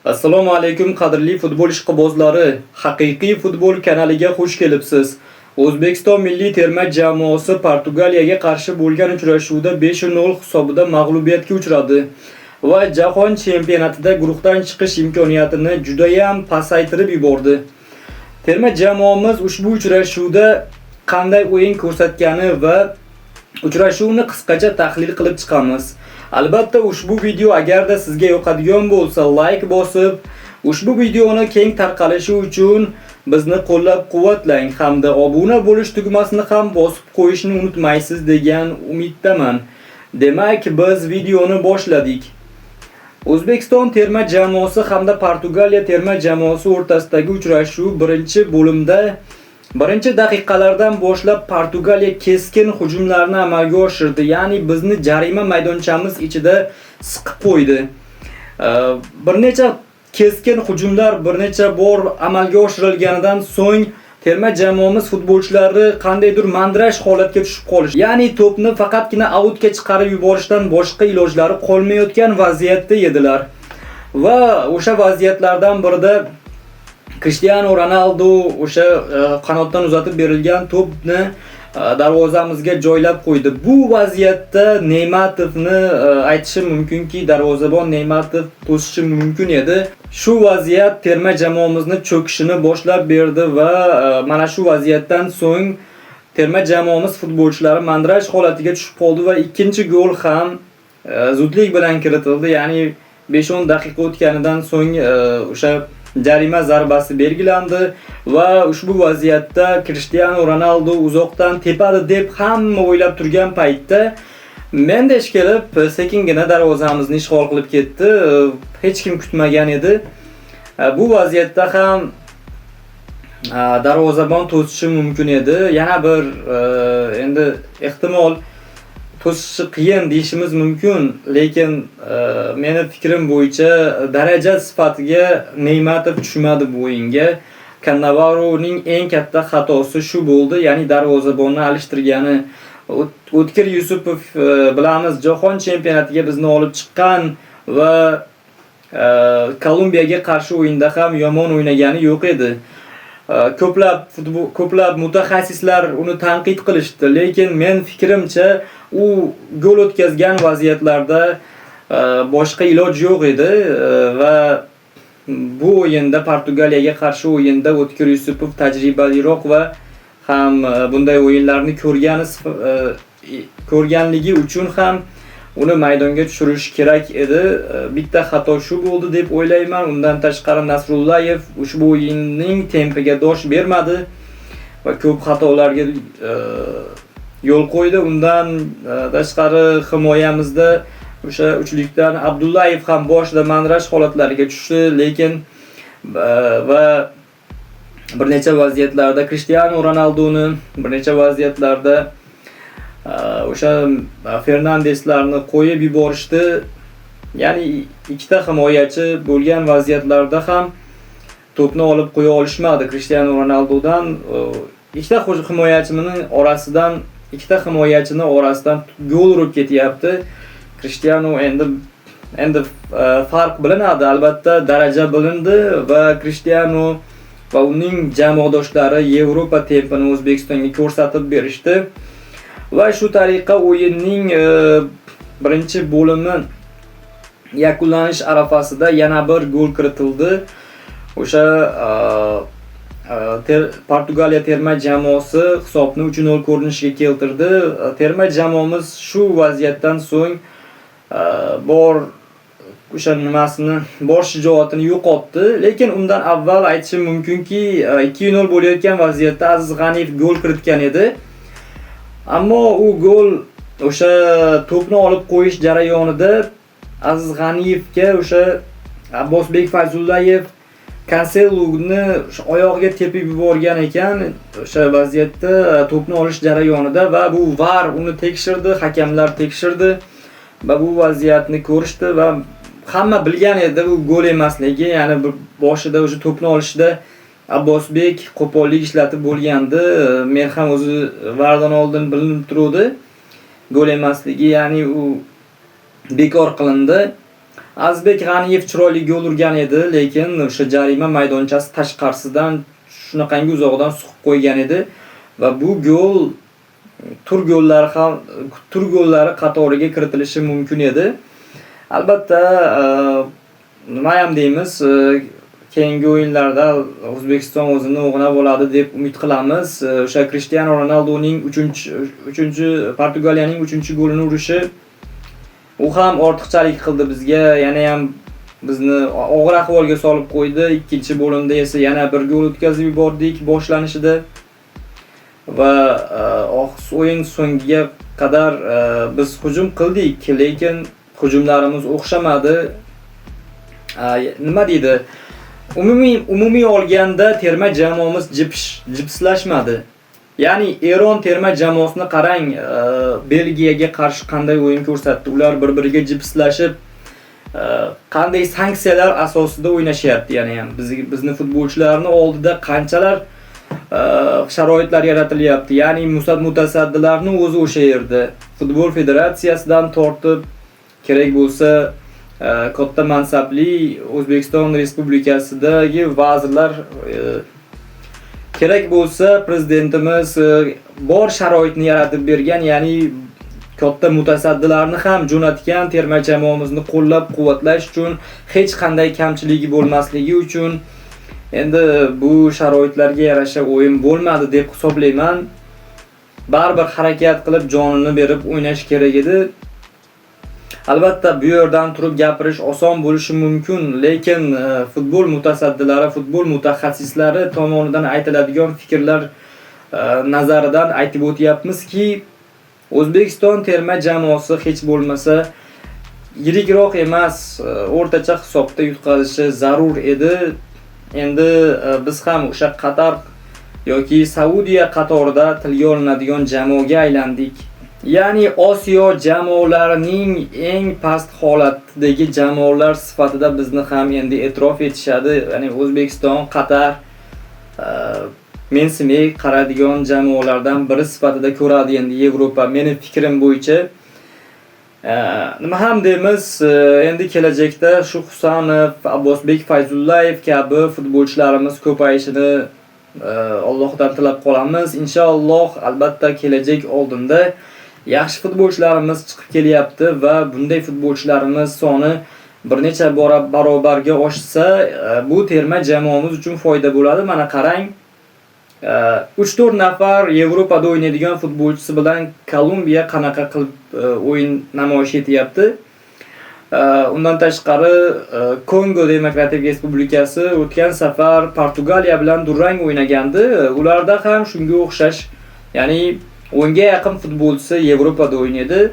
Assalomu alaykum, qadrli futbol ishqibozlari. Haqiqiy futbol kanaliga xush kelibsiz. O'zbekiston milliy terma jamoasi Portugaliyaga qarshi bo'lgan uchrashuvda 5-0 hisobida mag'lubiyatga uchradi va jahon chempionatida guruhdan chiqish imkoniyatini judayam pasaytirib yubordi. Terma jamoamiz ushbu uchrashuvda qanday o'yin ko'rsatgani va uchrashuvni qisqacha tahlil qilib chiqamiz. Albatta, ushbu video agarda sizga yoqadigan bo'lsa, like bosib, ushbu videoni keng tarqalishi uchun bizni qo'llab-quvvatlang hamda obuna bo'lish tugmasini ham bosib qo'yishni unutmaysiz degan umiddaman. Demak, biz videoni boshladik. O'zbekiston terma jamoasi hamda Portugaliya terma jamoasi o'rtasidagi uchrashuv birinchi bo'limda birinchi daqiqalardan boshlab Portugaliya keskin hujumlarni amalga oshirdi. Ya'ni bizni jarima maydonchamiz ichida siqib qo'ydi. Bir necha keskin hujumlar bir necha bor amalga oshirilganidan so'ng terma jamoamiz futbolchilari qandaydir mandraj holatga tushib qolish. Ya'ni to'pni faqatgina autga chiqarib yuborishdan boshqa ilojlari qolmayotgan vaziyatda edilar. Va o'sha vaziyatlardan birida Cristiano Ronaldo o'sha qanotdan uzatib berilgan to'pni darvozamizga joylab qo'ydi. Bu vaziyatda Neymatovni aytishim mumkinki, darvozabon Neymatov to'sishi mumkin edi. Shu vaziyat terma jamoamizni cho'kishini boshlab berdi va mana shu vaziyatdan so'ng terma jamoamiz futbolchilari mandraj holatiga tushib qoldi va ikkinchi gol ham zudlik bilan kiritildi. Ya'ni 5-10 daqiqa o'tganidan so'ng o'sha jarima zarbasi belgilandi va ushbu vaziyatda Cristiano Ronaldo uzoqdan tepadi deb hamma o'ylab turgan paytda Mendes kelib sekingina darvozamizni ishg'ol qilib ketdi. Hech kim kutmagan edi. Bu vaziyatda ham darvozabon to'sishi mumkin edi. Yana bir endi ehtimol to'sishi qiyin deyishimiz mumkin, lekin meni fikrim bo'yicha daraja sifatiga Neymatov tushmadi bu o'yinga. Cannavaroning eng katta xatosi shu bo'ldi, ya'ni darvozabonni alishtirgani. O'tkir Yusupov bilamiz, jahon chempionatiga bizni olib chiqqan va Kolumbiyaga qarshi o'yinda ham yomon o'ynagani yo'q edi. Ko'plab mutaxassislar uni tanqid qilishdi, lekin men fikrimcha u gol o'tkazgan vaziyatlarda boshqa iloj yo'q edi va bu o'yinda, Portugaliyaga qarshi o'yinda O'tkir Yusupov tajribaliroq va ham bunday o'yinlarni ko'rganligi uchun ham uni maydonga tushirish kerak edi. Bitta xato shu bo'ldi deb o'ylayman. Undan tashqari Nasrullayev ushbu o'yinning tempiga dosh bermadi va ko'p xatolarga yo'l qo'ydi. Undan tashqari himoyamizda o'sha uchlikdan Abdullayev ham boshida mandraj holatlariga tushdi, lekin va bir necha vaziyatlarda Cristiano Ronaldoni, bir necha vaziyatlarda o'sha Fernandeslarni qo'yib yuborishdi. Ya'ni ikkita himoyachi bo'lgan vaziyatlarda ham to'pni olib qo'ya olishmadi Cristiano Ronaldodan. Ikkita himoyachining orasidan, ikkita himoyachini orasidan gol urib ketyapti. Cristiano endi farq bilinadi, albatta daraja bilindi va Cristiano va uning jamoadoshlari Yevropa tempini O'zbekistonga ko'rsatib berishdi. Va shu tariqa o'yinning birinchi bo'limi yakunlanish arafasida yana bir gol kiritildi. O'sha Portugaliya terma jamoasi hisobni 3-0 ko'rinishiga keltirdi. Terma jamoamiz shu vaziyatdan so'ng bor o'sha nimasini, bor shijoatini yo'qotdi. Lekin undan avval aytishim mumkinki, 2-0 bo'layotgan vaziyatda Aziz G'aniyev gol kiritgan edi. Ammo u gol o'sha to'pni olib qo'yish jarayonida Aziz G'aniyevga o'sha Abbosbek Fayzullayev Kanseluni o'sha oyog'iga tepib yuborgan ekan o'sha vaziyatda to'pni olish jarayonida va bu VAR uni tekshirdi, hakamlar tekshirdi va bu vaziyatni ko'rishdi va hamma bilgan edi u gol emasligi, ya'ni bir boshida o'sha to'pni olishda Abbosbek qo'pollik ishlatib bo'lgandi. Men ham o'zi VARdan oldin bilinib turuvdi gol emasligi, ya'ni u bekor qilindi. Azizbek G'aniyev chiroyli gol urgan edi, lekin o'sha jarima maydonchasi tashqarisidan shunaqangi uzoqdan suqib qo'ygan edi va bu gol tur gollari qatoriga kiritilishi mumkin edi. Albatta, nima ham deymiz, keyingi o'yinlarda O'zbekiston o'zini o'g'nab oladi deb umid qilamiz. O'sha Cristiano Ronaldoning 3-chi Portugaliyaning 3-golini urishi u ham ortiqchalik qildi bizga, yana ham bizni og'ir ahvolga solib qo'ydi. Ikkinchi bo'limda esa yana bir gol o'tkazib yubordik boshlanishida va o'yin so'ngiga qadar biz hujum qildik, lekin hujumlarimiz o'xshamadi. Nima deydi? Umumiy olganda terma jamoamiz jipslashmadi. Ya'ni Eron terma jamoasini qarang, Belgiyaga qarshi qanday o'yin ko'rsatdi. Ular bir-biriga jipslashib, qanday sanksiyalar asosida o'ynashyapti. Ya'ni ham bizni futbolchilarning oldida qanchalar sharoitlar yaratilyapti. Ya'ni mutasaddilarning o'zi o'sha yerda. Futbol federatsiyasidan tortib kerak bo'lsa katta mansabli O'zbekiston Respublikasidagi vazirlar, kerak bo'lsa prezidentimiz bor sharoitni yaratib bergan, ya'ni katta mutasaddilarni ham jo'natgan terma jamoamizni qo'llab-quvvatlash uchun, hech qanday kamchiligi bo'lmasligi uchun. Endi bu sharoitlarga yarasha o'yin bo'lmadi deb hisoblayman. Baribir harakat qilib jonini berib o'ynash kerak edi. Albatta bu yerdan turib gapirish oson bo'lishi mumkin, lekin futbol mutasaddilari, futbol mutaxassislari tomonidan aytiladigan fikrlar nazaridan aytib o'tyapmizki, O'zbekiston terma jamoasi hech bo'lmasa yirikroq emas, o'rtacha hisobda yutqazishi zarur edi. Endi biz ham o'sha Qatar yoki Saudiya qatorida tilga olinadigan jamoaga aylandik. Ya'ni Osiyo jamoalarining eng past holatdagi jamoalar sifatida bizni ham endi e'tirof etishadi. Ya'ni O'zbekiston, Qatar mensimay qaradigan jamoalardan biri sifatida ko'radi endi Yevropa. Meni fikrim bo'yicha. Nima ham deymiz, endi kelajakda shu Husanov, Abbosbek Fayzullayev kabi futbolchilarimiz ko'payishini Allohdan tilab qolamiz. Inshaalloh, albatta kelajak oldinda yaxshi futbolchilarimiz chiqib kelyapti va bunday futbolchilarimiz soni bir necha bora barobarga oshsa, bu terma jamoamiz uchun foyda bo'ladi. Mana qarang, 3-4 nafar Yevropada o'ynaydigan futbolchisi bilan Kolumbiya qanaqa qilib o'yin namoyish etyapti. Undan tashqari Kongo Demokratik Respublikasi o'tgan safar Portugaliya bilan durang o'ynagandi. Ularda ham shunga o'xshash, ya'ni 10 ga yaqin futbolchisi Yevropada o'ynaydi.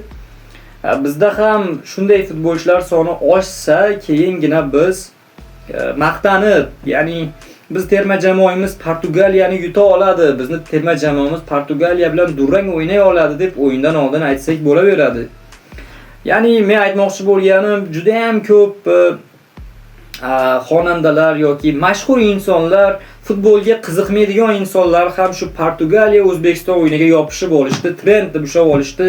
Bizda ham shunday futbolchilar soni oshsa, keyingina biz maqtanib, ya'ni biz terma jamoamiz Portugaliyani yuta oladi, bizni terma jamoamiz Portugaliya bilan durang o'ynay oladi deb o'yindan oldin aytsak bo'laveradi. Ya'ni men aytmoqchi bo'lganim, juda ham ko'p xonandalar yoki mashhur insonlar, futbolga qiziqmaydigan insonlar ham shu Portugaliya O'zbekiston o'yiniga yopishib olishdi, trend deb ushlab olishdi.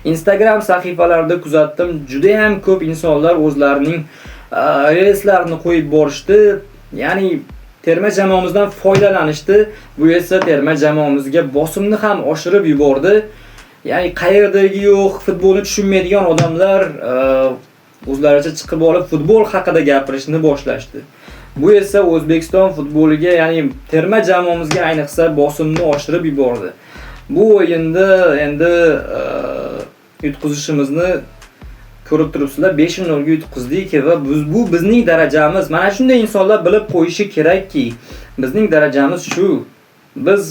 Instagram sahifalarida kuzatdim, juda ham ko'p insonlar o'zlarining reelslarini qo'yib borishdi. Ya'ni terma jamoamizdan foydalanishdi. Bu esa terma jamoamizga bosimni ham oshirib yubordi. Ya'ni qayerdagi yo'q, futbolni tushunmaydigan odamlar o'zlaricha chiqib olib futbol haqida gapirishni boshlashdi. Bu esa O'zbekiston futboliga, ya'ni terma jamoamizga ayniqsa bosimni oshirib yubordi. Bu o'yinda endi yutqizishimizni ko'rib turibsizlar, 5-0 ga yutqizdik va bu bizning darajamiz. Mana shunday insonlar bilib qo'yishi kerakki, bizning darajamiz shu. Biz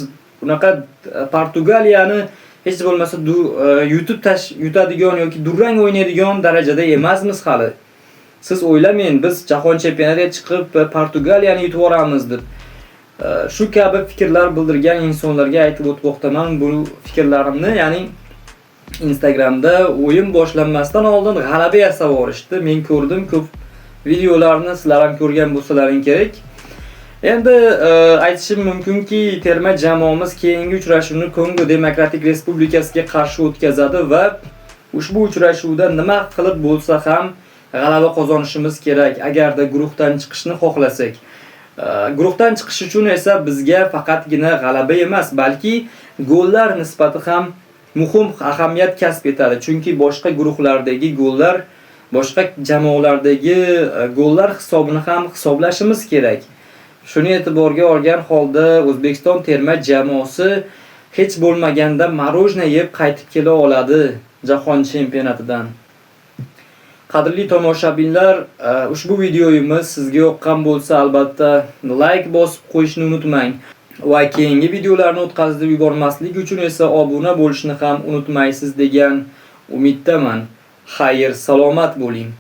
bunaqa Portugaliyani hech bo'lmasa yutadigan yoki durang o'ynaydigan darajada emasmiz hali. Siz o'ylamang, biz jahon chempionatiga chiqib Portugaliyani yutib yuboramiz deb. Shu kabi fikrlar bildirgan insonlarga aytib o'tmoqdaman bu fikrlarimni, ya'ni Instagramda o'yin boshlanmasdan oldin g'alaba yasab yuborishdi. Men ko'rdim ko'p videolarni, sizlar ham ko'rgan bo'lsalaring kerak. Endi aytishim mumkinki, terma jamoamiz keyingi uchrashuvni Kongo Demokratik Respublikasiga qarshi o'tkazadi va ushbu uchrashuvda nima qilib bo'lsa ham g'alaba qozonishimiz kerak, agarda guruhdan chiqishni xohlasak. Guruhdan chiqish uchun esa bizga faqatgina g'alaba emas, balki gollar nisbati ham muhim ahamiyat kasb etadi. Chunki boshqa guruhlardagi gollar, boshqa jamoalardagi gollar hisobini ham hisoblashimiz kerak. Shuni e'tiborga olgan holda O'zbekiston terma jamoasi hech bo'lmaganda мороженое yeb qaytib kela oladi jahon chempionatidan. Qadrli tomoshabinlar, ushbu videoyimiz sizga yoqqan bo'lsa, albatta layk bosib qo'yishni unutmang. Va keyingi videolarni o'tkazib yubormaslik uchun esa obuna bo'lishni ham unutmaysiz degan umiddaman. Xayr, salomat bo'ling.